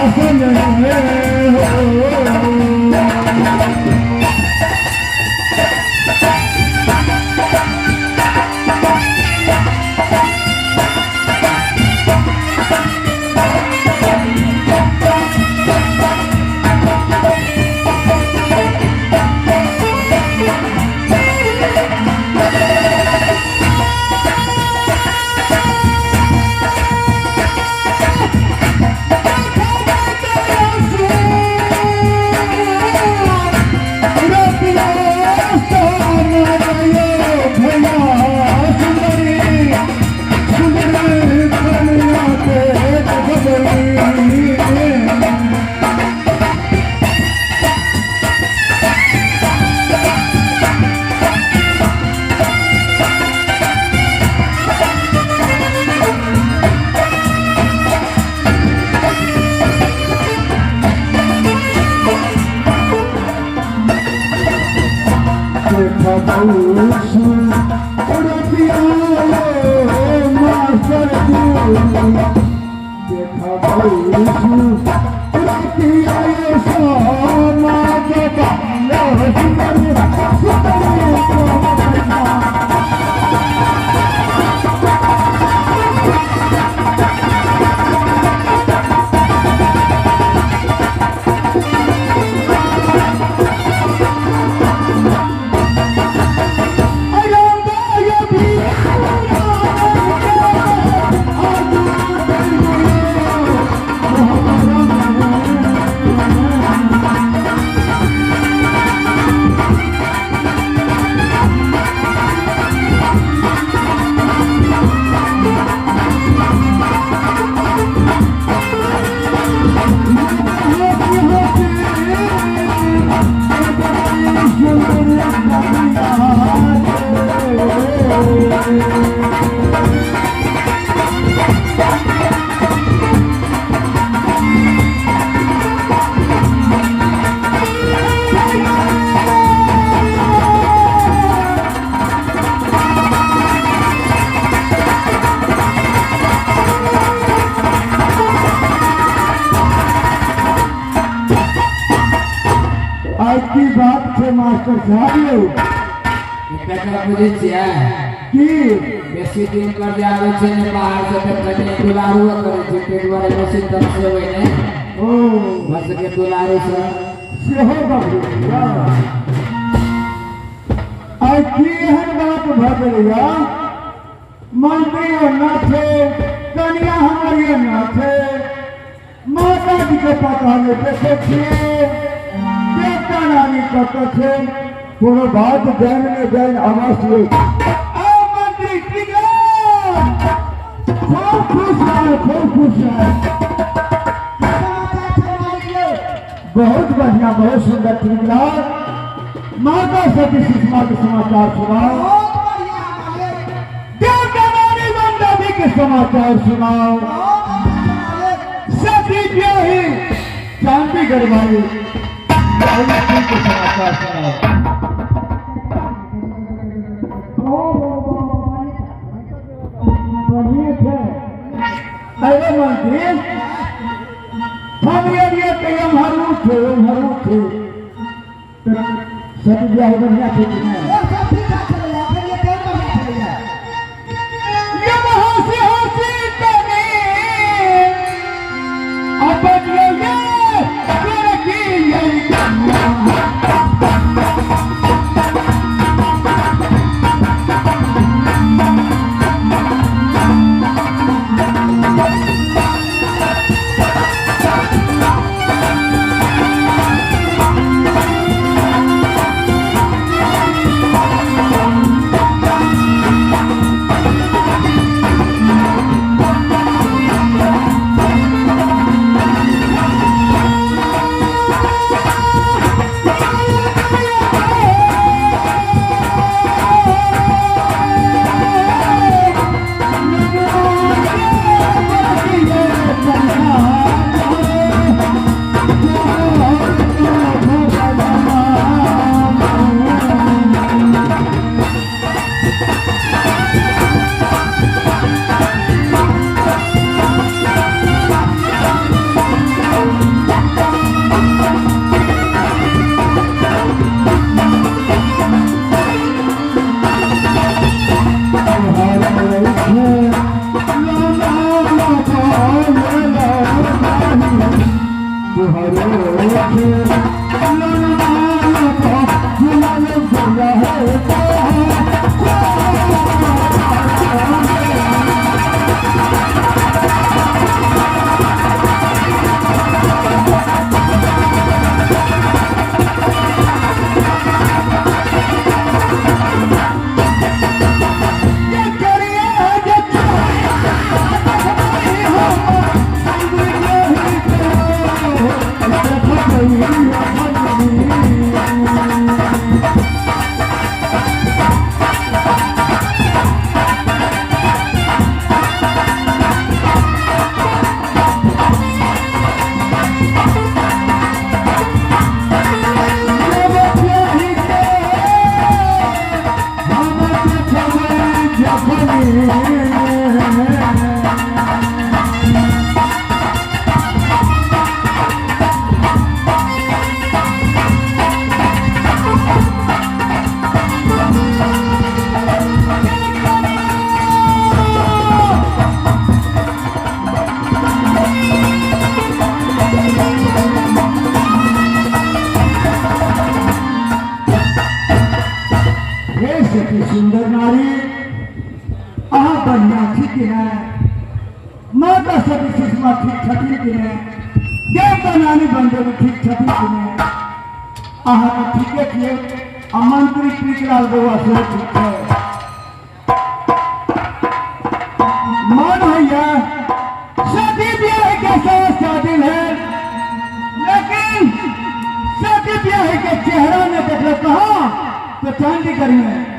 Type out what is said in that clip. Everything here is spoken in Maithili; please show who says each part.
Speaker 1: सिंहासन हो। आइ की बात छै मास्टर साहब यौ?
Speaker 2: तकर बुझै छियै?
Speaker 1: की?
Speaker 2: बेसी दिन पर जे आबै छै ने बाहर से, तऽ कनि दुलारुओ करै छै, ताहि दुआरे बेसी तरसेबै नहि।
Speaker 1: ओ।
Speaker 2: भऽ सकै दुलारू से।
Speaker 1: सेहो गप। आइ की एहन बात भऽ गेलैया? मंत्री ओना छै, कनिया हमर एना छै, माता जी के पता नहि देखै छियै, देवता रानी कतऽ छै, कोनो बात जानि नहि जानि अवश्य। आओ मंत्री खूब खुश रहे, खूब खुश रहे। बहुत बढ़िया, बहुत सुंदर। त्रिगुलाल, माता सती सुषमा के समाचार सुनाओ, देवता रानी वंदवी के समाचार सुनाओ, सती ब्याही चांदी गढ़वाली के समाचार सुनाओ। बढ़िया छै। अरे मंत्री, हम ये के एम्हर उठे एम्हर उठे, सती ब्याह बढ़िया छै कि नहि? ये हंसी हंसी कने अपन ये गोरखी ये कन्या। हे सखी सुंदर नारी, अहाँ बढ़िया छी कि नहि? माता सती सुषमा ठीक छथिन कि नहि? देवता नानी बंधु ठीक छथिन कि नहि? अहाँ तऽ ठीके छियै आ मंत्री प्रीतलाल बउआ सेहो ठीक छै। मन होइया सती ब्याह के साथ शादी भेल, लेकिन सती ब्याह के चेहरा ने देखल कहाँ तो चंडीगढ़ में।